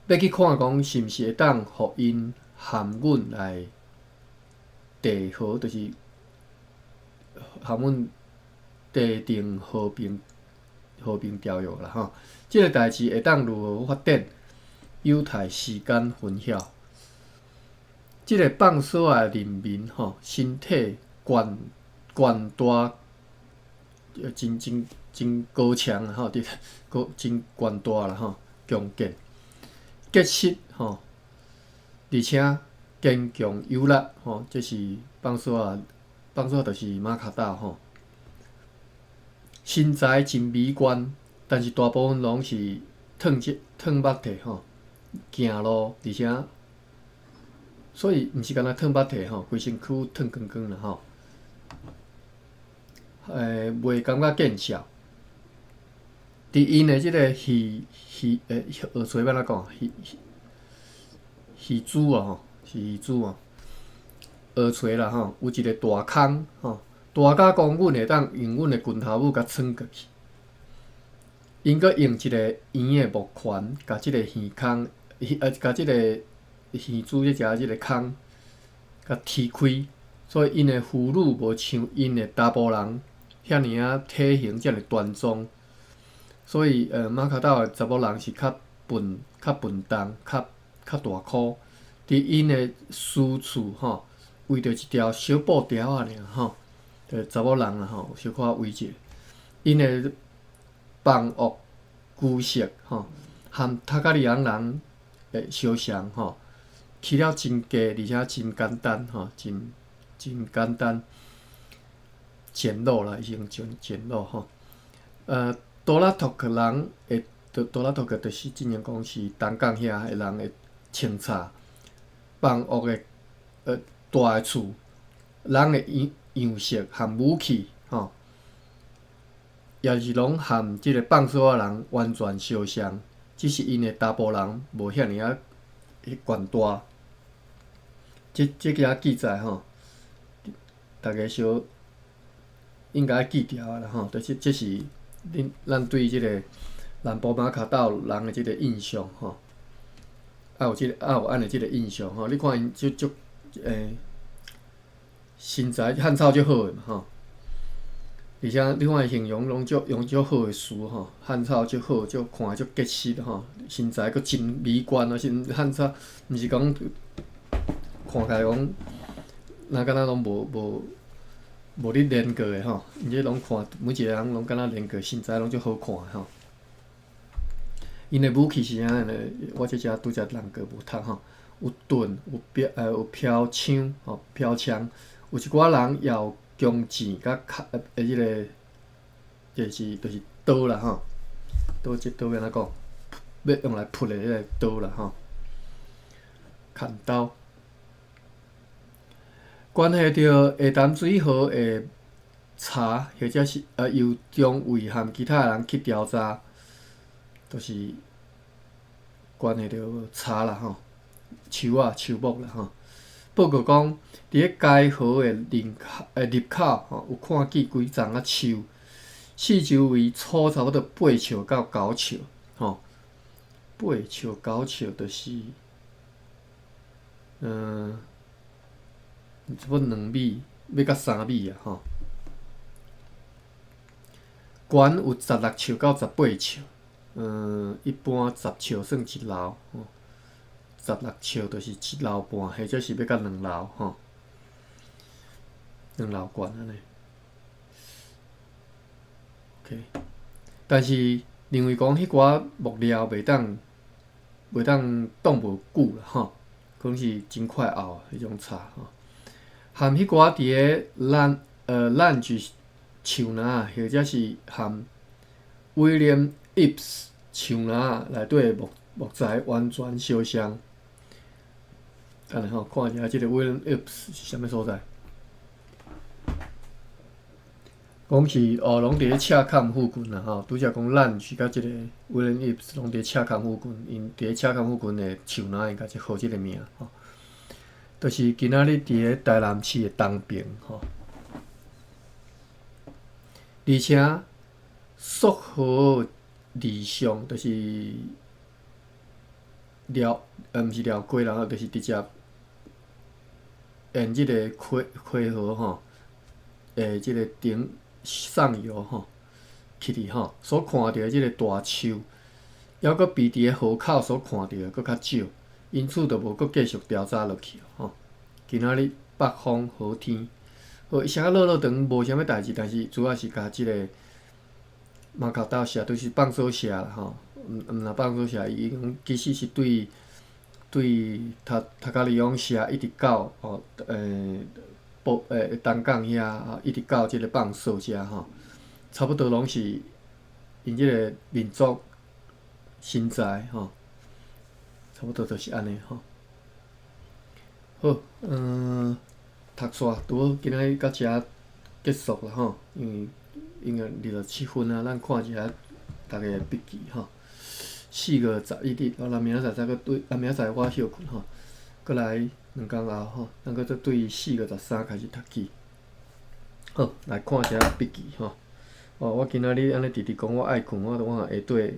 欲去看講是毋是會當予𪜶和阮來締和，就是和阮締定和平和平條約啦，吼。這个代誌會當如何發展？有待時間分曉。這个放索仔的人民吼，身體懸懸大，真真真高強吼，佇高真懸大啦吼，強健結實吼，而且堅強有力吼，這是放索仔，放索仔就是馬卡島吼。身材真美觀，但是大部分攏是褪色褪肉體吼。行路，而且，所以毋是干焦褪肉體吼，規身軀褪光光啦吼。袂感覺見笑。佇𪜶的這个耳耳耳垂欲按怎講？耳耳珠啊吼，是耳珠啊。耳垂啦吼，有一个大空吼，大甲講阮會當用阮的拳頭母共穿過去。𪜶閣用一个圓的木環，共這个耳孔。共這个耳珠這只這个空，共踢開，所以𪜶的婦女無像𪜶的查埔人遐爾仔體型遮爾端莊，所以馬卡島的查某人是較笨、較笨重、較較大箍。佇𪜶的私厝吼，圍著一條小布條仔爾吼，就查某人啦吼，小可圍者。𪜶的房屋居室吼，和塔加里昂人的相像吼，起了真低，而且真簡單吼，真真簡單，簡陋啦，伊是用簡簡陋吼。多拉托克人的多多拉托克就是真正講是東港遐的人的清查房屋的大的厝，人的樣樣式和武器吼，也是攏和這个放索仔人完全相像，只是𪜶的查埔人無遐爾仔懸大。這這個記載吼，大家小應該記牢啦吼，就是這是恁咱對這个南部馬卡島人的這个印象吼，啊有這个啊有按呢這个印象吼，你看𪜶足足身材漢草足好的嘛吼，而且你看伊形容攏足用足好的詞吼，漢草足好，足看足結實吼，身材閣真美觀啊，是漢草，毋是講看起來講，若敢若攏無無無咧練過的吼，𪜶這攏看每一个人攏敢若練過，身材攏足好看的吼。𪜶的武器是按呢？我這遮拄才人過無讀吼，有盾，有標有標槍吼，標槍，有一寡人也有弓箭佮砍彼个，就是就是刀啦吼，刀這刀欲按怎講？欲用來撲的彼个刀啦吼，砍刀。關係著下淡水河的柴，或者是由中尉和其他人去調查，就是關係著柴啦吼，樹仔樹木啦吼。報告講，佇咧該河的入口入口吼，有看見幾叢仔樹，四周圍粗差不多八尺到九尺吼，八尺九尺就是，差不多2米，欲到3米啊吼。懸有16尺到18尺，一般十尺算一樓，吼，16尺就是一樓半，或者是欲到2樓吼，2樓懸按呢。OK，但是認為講彼寡木料袂當袂當擋無久啦吼，可能是真快漚彼種柴吼。含彼寡佇咧咱咱是樹林，或者是含 William Eaves 樹林內底的木木材完全相像。等下吼，看一下這个 William Eaves 是啥物所在。講是哦，攏佇咧赤崁附近啦吼。拄才講咱是佮這个 William Eaves 攏佇咧赤崁附近，𪜶佇咧赤崁附近的樹林，𪜶共號這个名吼。就是今仔日佇咧台南市的東爿吼，而且溯河而上，就是寮毋是寮溪啦，就是直接沿這个溪溪河吼，這个頂上游吼，去去吼，所看著的這个大樹，猶閣比佇咧河口所看著的閣較少。因此，就無閣繼續調查落去吼。今仔日北風好天，好，伊寫甲落落長無啥物代誌，但是主要是共這个馬卡島社，就是放索社啦吼。毋毋若放索社，伊講其實是對對塔塔加里翁社一直到吼埔東港遐，一直到這个放索遮吼，差不多攏是𪜶這个民族身材吼。差不多就是按呢吼。好，讀煞，拄好今仔日到遮結束啦吼，因為應該27分啊，咱看一下逐家的筆記吼。4月11日，哦，咱明仔載再閣對，啊，明仔載我歇睏吼，閣來2工後吼，咱閣再對4月13開始讀起。好，來看一下筆記吼。哦，我今仔日按呢直直講，我愛睏，我都我下底，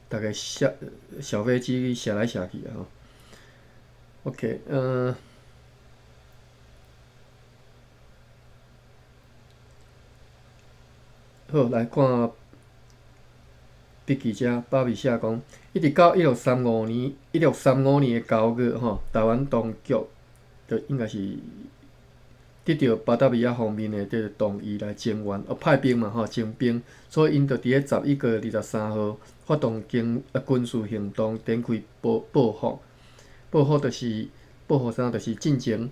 逐家小小飛機射來射去啊吼。OK，嗯。好，來看筆記遮，巴比寫講，一直到一六三五年，1635年的9月吼，台灣當局就應該是得著巴達維亞方面的這个同意來增援，哦派兵嘛吼，徵兵，所以𪜶就佇咧11月23號發動軍事行動，展開報復。報復就是報復啥？就是進前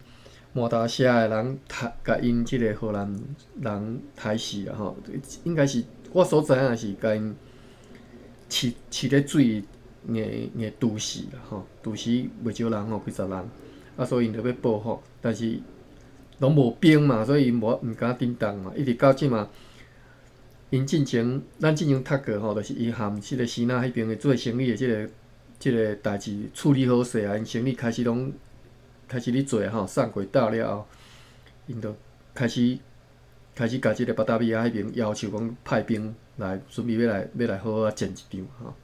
饃頭社的人刣，共𪜶這个荷蘭人刣死啦吼，應該是我所知影是共𪜶飼咧水硬硬毒死啦吼，毒死袂少人吼，幾十人，啊，所以𪜶就欲報復，但是攏無兵嘛，所以𪜶無毋敢振動嘛，一直到這馬，𪜶進前咱進前讀過吼，就是伊含這个支那彼爿的做生意的這个代誌處理好勢啊，𪜶生意開始攏開始咧做吼，上軌道了後，𪜶就開始共這个巴達維亞彼爿要求講派兵來準備欲來好好仔戰一場吼，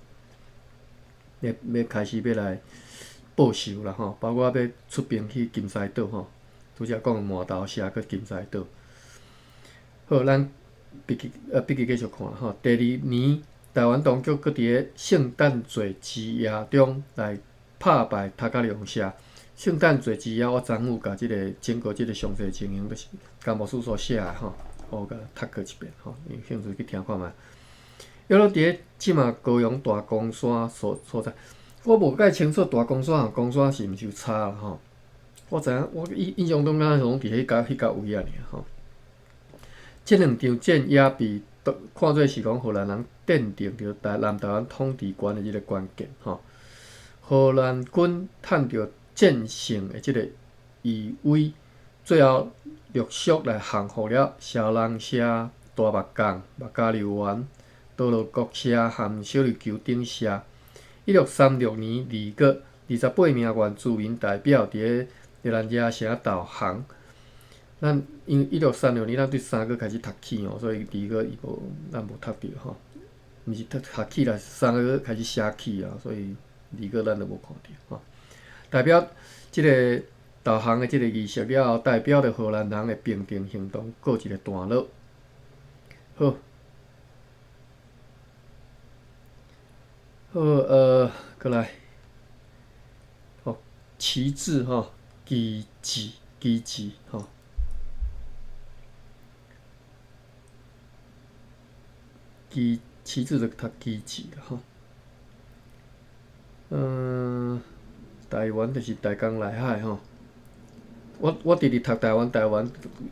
欲開始欲來報仇啦吼，包括欲出兵去金獅島吼，拄才講饃頭社閣金獅島。好，咱筆記繼續看吼。第二年，台灣當局閣佇咧聖誕節之夜中來拍敗頭家龍社。聖誕節之夜，我昨昏有共這个整個這个詳細情形，就是甘牧師所寫的吼，我共讀過一遍吼，有興趣去聽看覓。猶閣佇咧這馬高雄大岡山所在，我無介清楚大岡山和岡山是毋是有差啦吼。我知影，我印象中敢若攏佇彼个位仔爾吼。這兩場戰也被看做是講荷蘭人奠定著南台灣統治權的這个關鍵吼。荷蘭軍趁著戰勝的這个餘威，最後陸續來降服了小人社、大目港、目加柳園、多羅國社和小琉球頂社。1636年2月，28名原住民代表佇咧熱蘭遮城投降。咱因為1636年咱對3月開始讀起吼，所以2月伊無咱無讀著吼，毋是讀起來，3月開始寫起啊，所以2月咱就無看著吼。代表這个投降的這个儀式了後，代表著荷蘭人的平定行動告一个段落。好，好，閣來，吼，旗幟吼，旗幟，旗幟吼。旗幟就讀旗幟啦吼。台灣就是大江內海吼。我直直讀台灣，台灣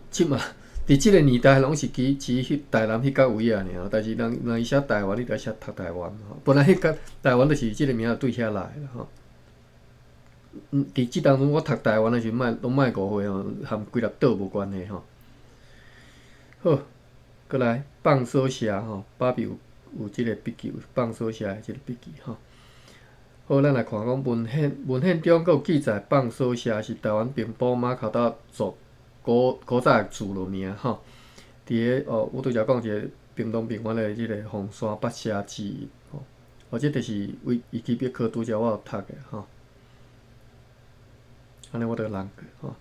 這馬佇這个年代攏是佇彼台南彼角位仔爾，但是人伊寫台灣，你著愛寫讀台灣吼。本來彼角台灣就是這个名對遐來啦吼。佇這當中我讀台灣的時陣，莫攏莫誤會吼，和規粒島無關係吼。好，閣來放鎖社吼，爸比有這个筆記，放鎖社的這个筆記吼。好，咱來看講文獻中閣有記載，放鎖社是台灣平埔馬卡達族古早的聚落名吼。佇咧哦，我拄才講一个屏東平原的這个鳳山八社之一吼。哦，這就是維基百科拄才我有讀的吼。按呢我就難過吼。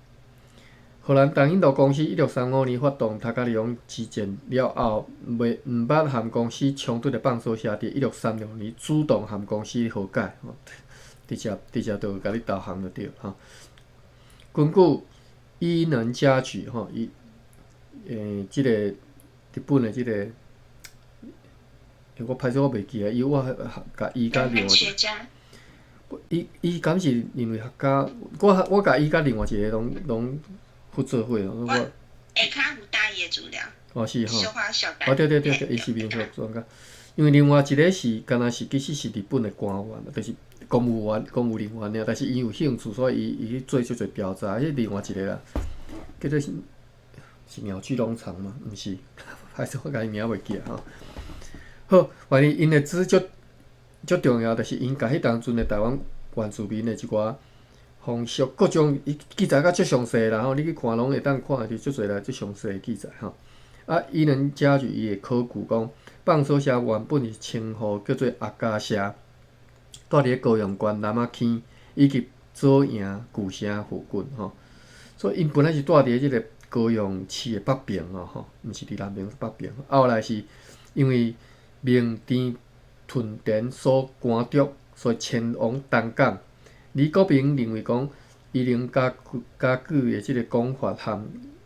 荷蘭東印度公司1635年發動頭家龍之戰了後，袂毋捌和公司衝突的放鎖社，佇1636年主動和公司和解，吼，直接就共你投降就對吼。根據伊能嘉矩吼，伊這个日本的這个，我歹勢我袂記啊，伊我共伊佮另外一个，伊敢是認為學家？我共伊佮另外一个攏合做伙哦，我下跤有打伊的資料。哦，是吼。哦，對對對對，伊是民俗專家。因為另外一个是，敢若是其實是日本的官員，就是公務員、公務人員爾，但是伊有興趣，所以伊去做足濟調查。彼另外一个啦，叫做是鳥居農場嗎？毋是，歹勢我共伊名袂記啊吼。好，反正𪜶的資足足重要，就是𪜶共彼當陣的台灣原住民的一寡風俗，各種伊記載甲足詳細啦吼，你去看攏會當看著足濟來足詳細的記載吼。啊，伊能嘉矩伊會考據講，放鎖社原本是稱呼叫做阿加社，住佇咧高雄縣南仔坑以及左營舊城附近吼。所以𪜶本來是住佇咧這个高雄市的北爿哦吼，毋是佇南爿，北爿。後來是因為明鄭屯田所趕逐，所以遷往東港。李國平認為講，伊能家家具的這个講法和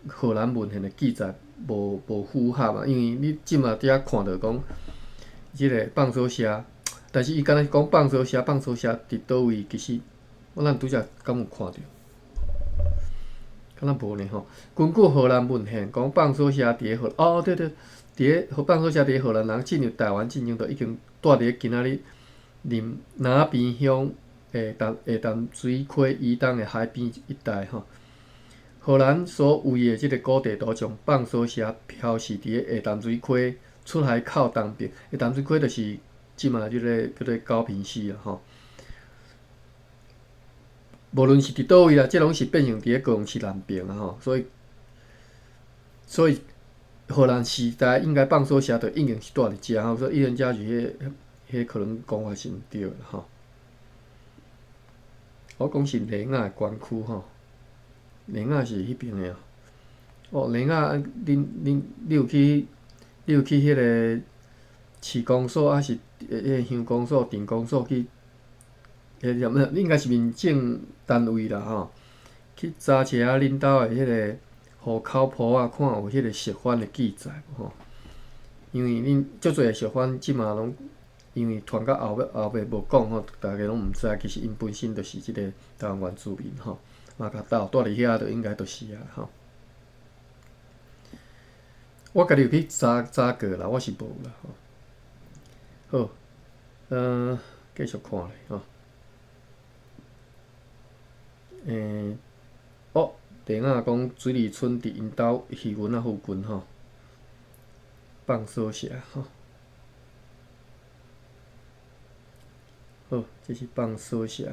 荷蘭文獻的記載無符合啊，因為你這馬佇遐看著講，這个放索社，但是伊敢若是講放索社，放索社佇佗位？其實我咱拄才敢有看著？敢若無呢吼。根據荷蘭文獻講，放索社佇咧荷，哦對對，佇咧放索社佇咧荷蘭人進入台灣進前，就已經住佇咧今仔日林那邊鄉下淡水溪以東的海邊一帶吼。荷蘭所畫的這个古地圖將放索社標示佇咧下淡水溪出海口東邊，下淡水溪就是這馬這个叫做高屏溪啊吼。無論是佇佗位啦，這攏是變成佇咧高雄市南爿啊吼，所以荷蘭時代應該放索社就已經是住佇遮吼，所以伊人遮是彼可能講法是毋對的吼。我講是螺仔的關區吼，螺仔是彼邊的哦。螺仔，恁恁你有去彼个市公所，抑是彼个鄉公所、鎮公所去？彼个啥物？應該是民政單位啦吼，去查一下恁兜的彼个戶口簿啊，看有彼個熟番的記載無吼？因為恁足濟的熟番，這馬攏因為傳到後尾後尾無講吼，大家攏毋知，其實𪜶本身就是這個台灣原住民吼，馬卡島住佇遐就應該就是啊吼。我家己有去查查過啦，我是無啦吼。好，繼續看咧吼。哦，電仔講水里村佇𪜶兜魚塭仔附近吼，放索社吼。好，這是放索社。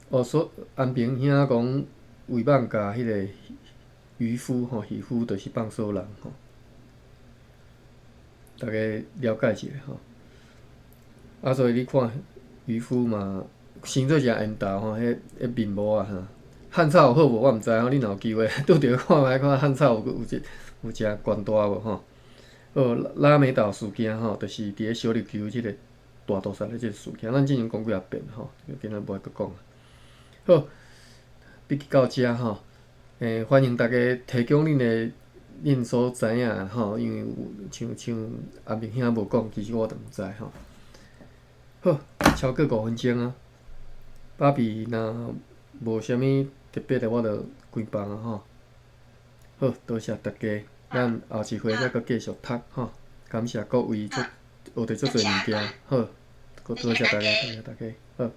哦，所安平兄講魏蠓共彼个漁夫吼，漁夫就是放索人吼。大家了解一下吼。啊，所以你看漁夫嘛，生做誠緣投吼，彼面膜啊，漢草有好無？我毋知吼，你若有機會拄著看覓看漢草有有誠懸大無吼？好，拉美島事件吼，就是佇咧小琉球這个大屠殺的這个事件，咱之前講幾仔遍吼，今仔無愛閣講。好，筆記到遮吼，歡迎大家提供恁的恁所知影吼，因為有像阿明兄無講，其實我都毋知吼。好，超過5分鐘啊，芭比若無啥物特別的，我就關放啊吼。好，多謝大家，咱後一回再閣繼續讀吼。感謝各位足學著足濟物件，好，閣多謝大家，多謝大家，好。